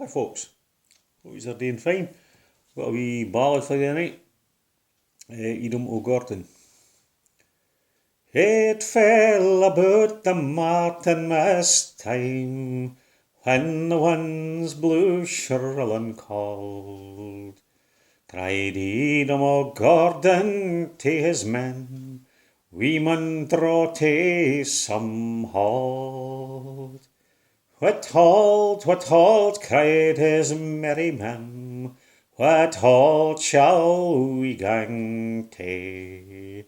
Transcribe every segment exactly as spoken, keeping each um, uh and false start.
Hi folks, hope yous are doing fine. Got a wee ballad for you tonight. Eh, Edom o Gordon. It fell aboot the Martinmas time, when the winds blew shrill and cauld, cried Edom o Gordon tae his men, "We maun draw tae some haud." "What haud, what haud," cried his merry men, "what haud shall we gang tae?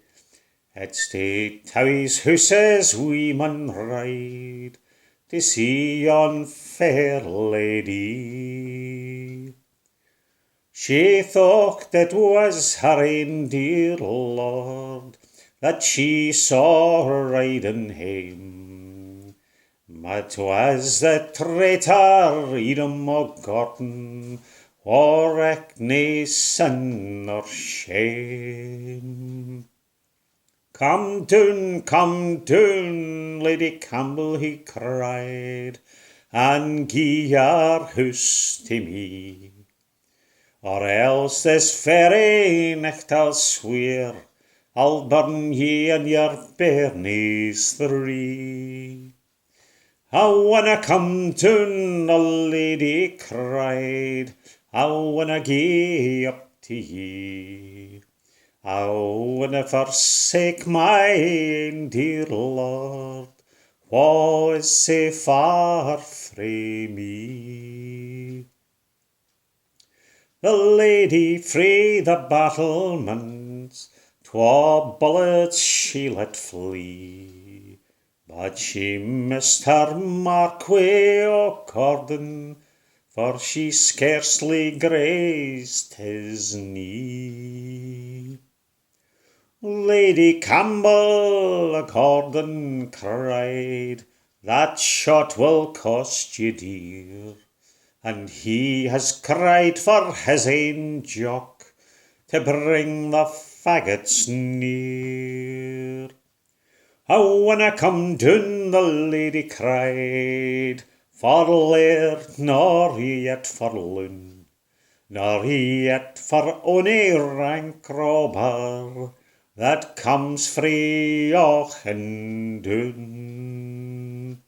It's tae Towie's houses we maun ride, tae see yon fair lady." She thocht it wis her ain dear lord that she saw riding hame, but 'twas the traitor Edom o Gordon, wha recked nae sin nor shame. "Come doon, come doon, Lady Campbell," he cried, "an gie your hoose tae me, or else this very nicht I'll sweer I'll burn ye an your bairnies three." "I winna come doon," the lady cried, "I winna gie up tae ye. I winna forsake my ain dear lord, wha is sae far frae me." The lady frae the battlements twa bullets she let flee, but she missed her mark wi accordin, for she scarcely grazed his knee. "Lady Campbell," accordin cried, "that shot will cost ye dear, and he has cried for his ain jock to bring the faggots near." "I winna come doon," the lady cried, "for laird nor yet for loon, nor yet for ony rank robber that comes frae Auchan Doon."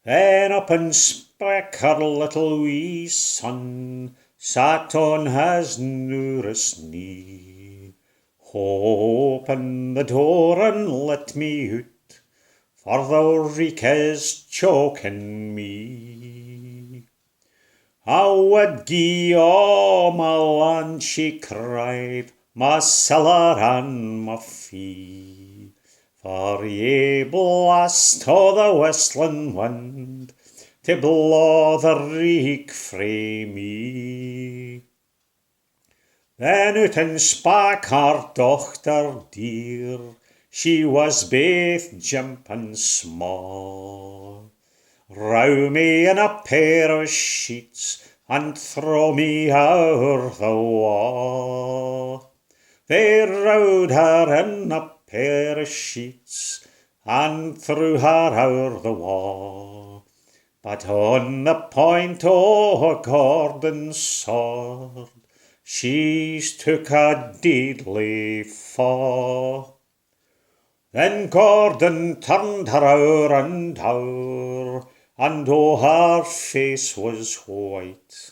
Then up and spak her little wee son, sat on his nourest knee. "Open the door and let me oot, for the reek is choking me." "I wad gie aa my land," she cried, "my siller and my fee, for ye blast o the westland wind to blaw the reek frae me." Then oot and spak her dochter dear, she wis baith jimp and sma. "Row me in a pair o sheets, and throw me ower the wa." They rowed her in a pair o sheets, and threw her ower the wa. But on the point o Gordon's sword, she's took a deadly fa. Then Gordon turned her ower and ower, and o her face was white.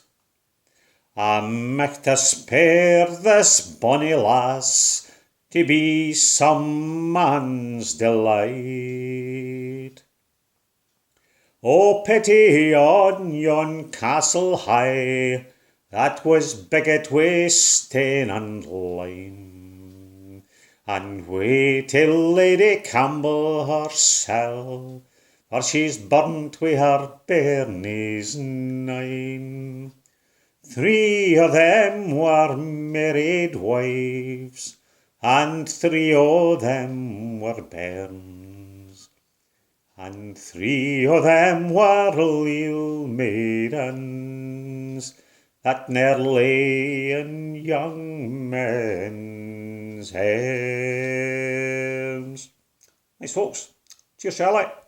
"I micht spare this bonny lass to be some man's delight. O pity on yon castle high, that was biggit wi stane and lime, and wae tae Lady Campbell hersel, for she's burnt wi her bairnies nine. Three o them were married wives, and three o them were bairns, and three o them were leal maidens that ne'er lay in young men's arms." Nice folks. Cheers, Charlie.